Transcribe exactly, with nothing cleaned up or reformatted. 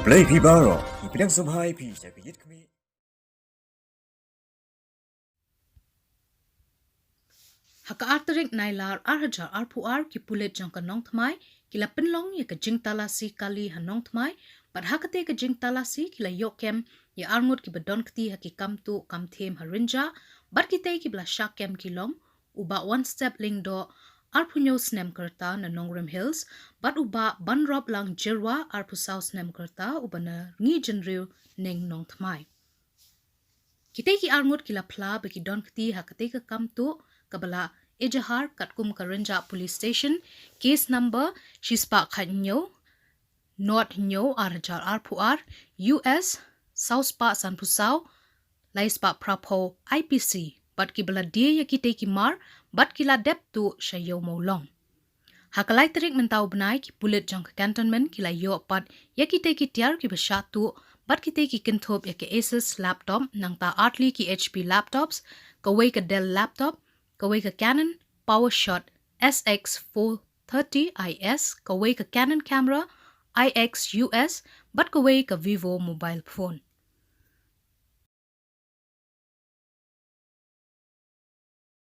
Khublei phi baroh, ngi pdiang sngewbha ïa phi sha ka Ïit Khmih. Ha ka ar tarik Nailar ar hajar arphew ar, ki pulit jong ka Nongthymmai ki la pynlong ïa ka jingtalasi kali ha Nongthymmai, bad ha katei ka jingtalasi ki la ïoh kem ïa arngut kiba don kti ha ki kam tuh kam them ha Rynjah, bad kitei kiba la shah kem ki long u Bah Wanstep Lyngdoh, arphew hynñiew snem ka rta, na Nongrim Hills, bad u Bah Banroplang Jyrwa, arphew saw snem ka rta, uba na Rngijynriew, Neng, Nongthymmai. Kitei ki arngut ki la phla ba ki don kti ha katei ka kam tuh kaba la ejahar katkum ka Rynjah Police Station, case number shispah khathynñiew, nod hynñiew, ar hajar arphew ar, U S saw spah sanphew saw, lai spah phraphew I P C, bad kiba la die ïa kitei ki mar, bad ki la dep tuh sha Ïew Mawlong. Ha ka lai tarik mynta u bnai, ki pulit jong ka Cantonment ki la ïoh pat ïa kitei ki tiar kiba shah tuh, bad kitei ki kynthup ïa ka Asus laptop, nangta artylli ki H P laptops, kawei ka Dell laptop, kawei ka Canon PowerShot S X four thirty I S, kawei ka Canon camera I X U S, bad kawei ka Vivo mobile phone.